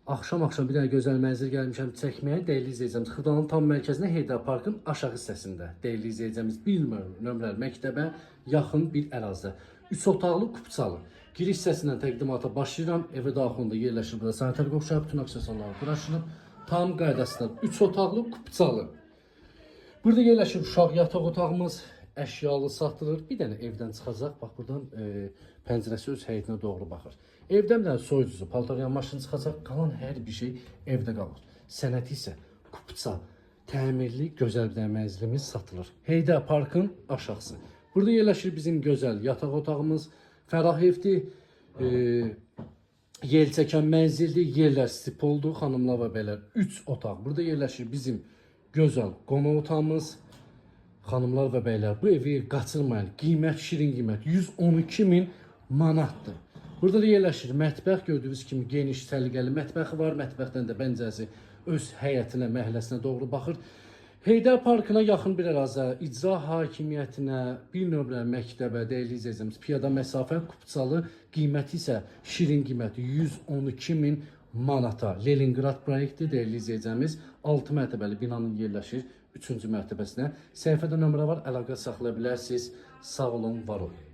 Axşam-axşam bir dənə gözəl mənzil gəlmişəm çəkməyə. Dəyərli izləyicimiz, Xırdalanın tam mərkəzində Heydər Parkın aşağı hissəsində. Dəyərli izləyicimiz, bir nömrəli məktəbə yaxın bir ərazidə. 3 otaqlı, kupçalı. Giriş hissəsindən təqdimata başlayıram. Evə daxilində yerləşir burada sanitar qovşağı, bütün aksesuarlar quraşdırılıb. Tam qaydasında 3 otaqlı, kupçalı. Burada yerləşir uşaq yataq otağımız, əşyalı satılır. Bir dənə evdən çıxacaq. Bax buradan pəncərəsi öz həyətinə doğru baxır. Evdən bir dənə soyuducu, paltaryan maşın çıxacaq. Qalan hər bir şey evdə qalır. Sənəti isə kupça, təmirli, gözəl bir dənə mənzilimiz satılır. Heydər Parkın aşağısı. Burada yerləşir bizim gözəl yataq otağımız. Fərah evdir. E, Yel çəkən mənzildir, yerlər stipoldur, xanımlar və bəylər. 3 otaq. Burada yerləşir bizim gözəl qonaq otağımız. Xanımlar və bəylər, bu evi qaçırmayın. Qiymət şirin qiymət 112 min manatdır. Burada da yerləşir mətbəx, gördüyünüz kimi geniş, səliqəli mətbəxi var. Mətbəxdən də pəncərəsi öz həyətinə, məhəlləsinə doğru baxır. Heydər Parkına yaxın bir ərazi, icra hakimiyyətinə, bir nömrə məktəbə, dəyərli izləyicimiz, piyada məsafə, kupçalı, qiyməti isə şirin qiyməti 112 min manata. Leningrad proyekti dəyərli izləyicimiz, 6 mərtəbəli binanın yerləşir 3-cü mərtəbəsinə. Səhifədə nömrə var, əlaqə saxlaya bilərsiniz. Sağ olun, var olun.